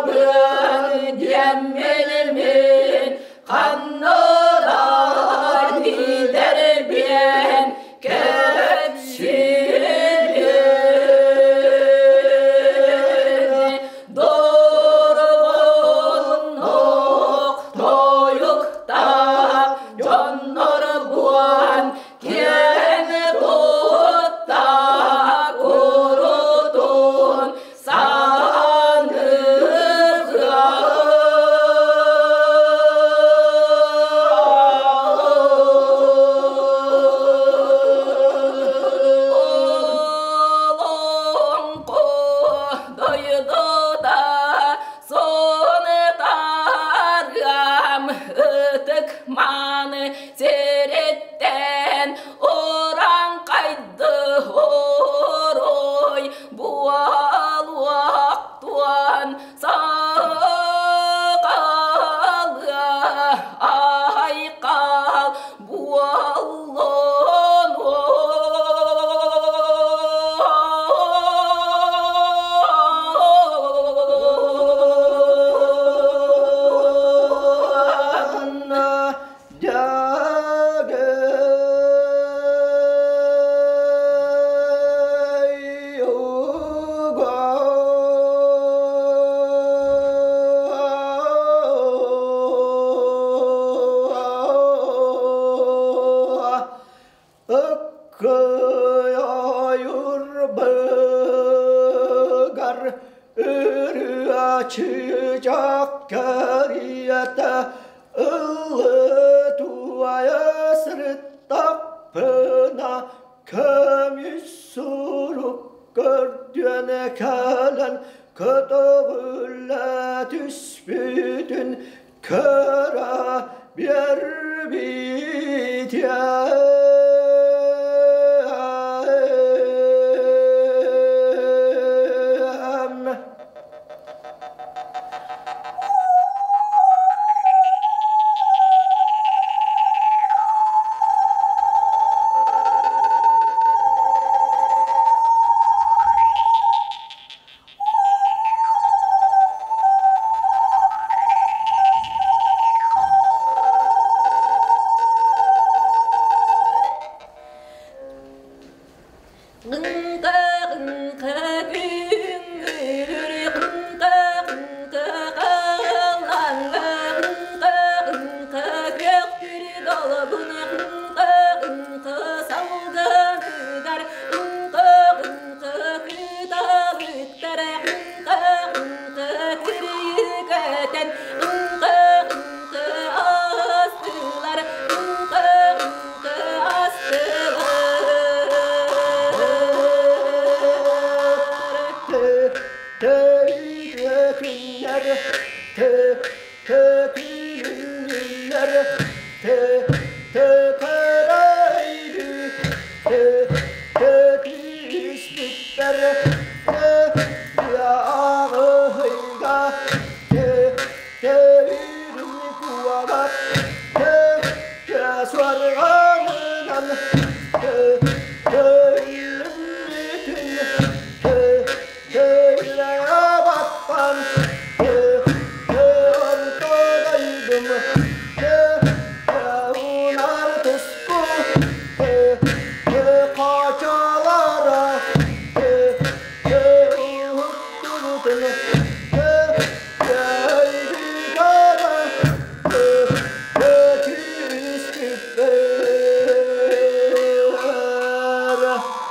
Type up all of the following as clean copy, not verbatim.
Сылдьабын диэммин мин ханна да тиийдэрбин кэпсиирин Дорҕоннох тойуктаах дьоннорбуон киэн тутта курутун Ытык-мааны сириттэн уран-хайды орой буолуохтуон саҕалыа айхал буоллун. Ыккыйайырбыгар ырыа чыычаах кэриэтэ ыллы туайа сырыттахпына көмүс сурук көрдүөн кэлэн көтөҕүллэ түспүтүн көрө биэрбитиэм.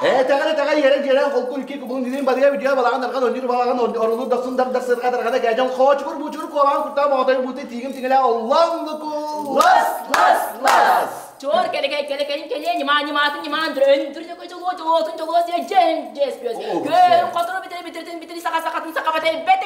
Этэҕэл этэҕэл иэрэн дьиэрэн холку үлки кубулун дилин барыа видео балаҕан арҕан онньур балаҕан орулу дохсун дар дар сырҕа дарҕана кээдьэн хоочугур буучур куобаҕан куртаа моҕотой бууты тиигим тиҥэлэ оллоҥнуку лас лас лас Чор кэлекэй кэлекэйин кэлиэ ньымаа ньымаатын ньымаан дүрөн дүрдө чолуо чолуотун чолуо сиэ дьэн дьэс күөс. саха сахатын сахабата элбэт.